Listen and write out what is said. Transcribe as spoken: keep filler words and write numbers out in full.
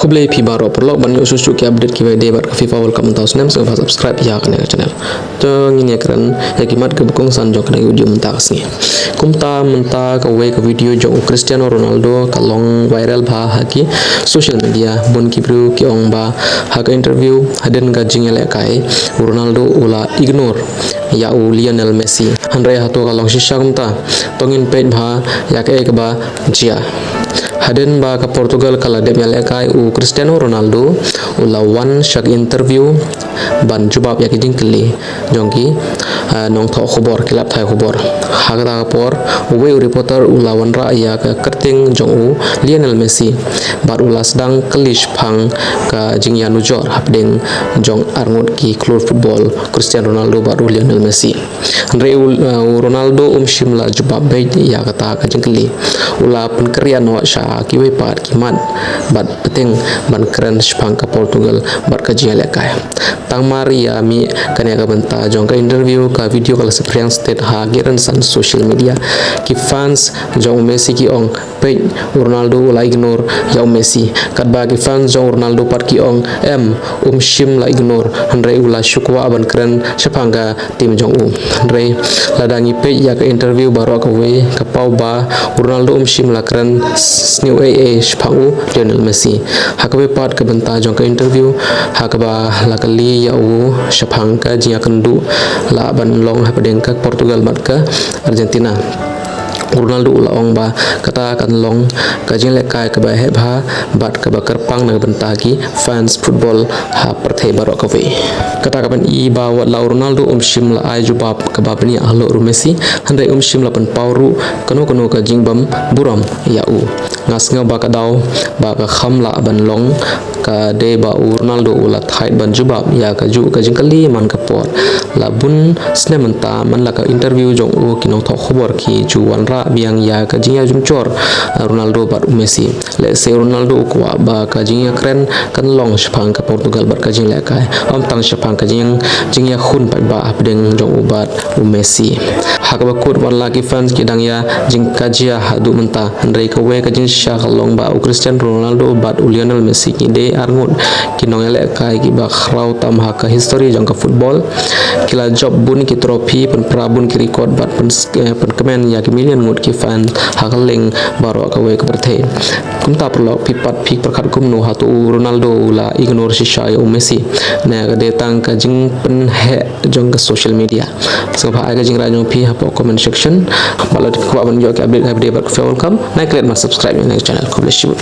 Khublei phi baroh paralok ban ïoh shuh shuh ki update kiba ïadei bad ka FIFA World Cup mynta u snem, sngewbha subscribe ïa kane ka channel. To ngin ïa kren ïa ki mat kiba kongsan jong kane ka video mynta ka sngi. Kumta mynta kawei ka video jong u Cristiano Ronaldo ka long viral bha ha ki social media, bun ki briew ki ong ba ha ka interview hadien ka jingïalehkai u Ronaldo u la ignore ïa u Lionel Messi. Hynrei hato ka long shisha kumta? To ngin peit bha ïa kaei kaba jia. Hadien ba ka Portugal ka la dep ïalehkai, u Cristiano Ronaldo u la wan sha ka interview ban jubab ïa ki jingkylli jong ki, ah, nongthoh khubor, ki lad thai khubor. Ha kata ka por uwei u reporter u la wanrah ïa ka kyrteng jong u Lionel Messi bad u la sdang kylli shaphang ka jingïanujor hapdeng jong arngut ki klur football, Cristiano Ronaldo bad u Lionel Messi. Hynrei u, uh, u Ronaldo um shym la jubab beit ïa kata ka jingkylli. U la pynkynriah noh sha kiwei pat ki mat bad bteng ban kren shaphang ka Portugal bad ka jingïalehkai. Tang mar ïa mih kane ka bynta jong ka interview, ka video ka la saphriang stet ha ki rynsan social media. Ki fans jong u Messi ki ong, peit, u Ronaldo u la ignore ïa u Messi. Katba ki fans jong u Ronaldo pat ki ong, em, um shym la ignore, hynrei u la shu kwah ban kren shaphang ka team jong u. Hynrei lada ngi peit ïa ka interview baroh kawei, ka paw ba u Ronaldo um shym la kren sniew ei ei shaphang u Lionel Messi. Ha kawei pat ka bynta jong ka interview, ha kaba la kylli ïa u shaphang ka jingïakynduh lah ban long hapdeng ka Portugal bad ka Argentina, u Ronaldo u la ong ba kata kan long ka jingïalehkai kaba heh bha bad kaba kyrpang na ka bynta ki fans football ha pyrthei baroh kawei. Kata ka pyni ba wat la u Ronaldo um shym la ai jubab kaba bniah halor u Messi, hynrei um shym la pynpaw ruh kano kano ka jingbym burom ïa u. Nga sngew ba ka daw ba ka kham lah ban long ka dei ba u Ronaldo u la thait ban jubab ïa kajuh ka jingkylli man ka por. La bun snem mynta man la ka interview jong u, ki nongthoh khubor ki ju wanrah biang ïa ka jingïajumjor, eh, Ronaldo bad u Messi. Lehse u Ronaldo u kwah ba ka jingïakren kan long shaphang ka Portugal bad ka jingïalehkai, ym tang shaphang ka jing, jingïakhun paidbah hapdeng jong u bad u Messi. Ha kaba kut, wat la ki fans ki dang ïa jingkajia haduh mynta, hynrei kawei ka jingshisha ka long ba u Cristiano Ronaldo bad u Lionel Messi ki dei arngut ki nongïalehkai kiba khraw tam ha ka history jong ka football. Ki la jop bun ki trophy, pynpra bun ki record bad pyn, eh, pynkmen ïa ki million ngut ki fan ha kylleng baroh kawei ka pyrthei. Kumta paralok, phi pat phi pyrkhat kumno, hato u Ronaldo u la ignore shisha ïa u Messi, ne ka dei tang ka jingpynheh jong ka social media? Sngewbha ai ka jingrai jong phi hapoh comment section. Bad lada phi kwah ban ïoh ki update kaba ïadei bad ka FIFA World Cup, nai klet ban subscribe ïa kane ka channel. Khublei shibun.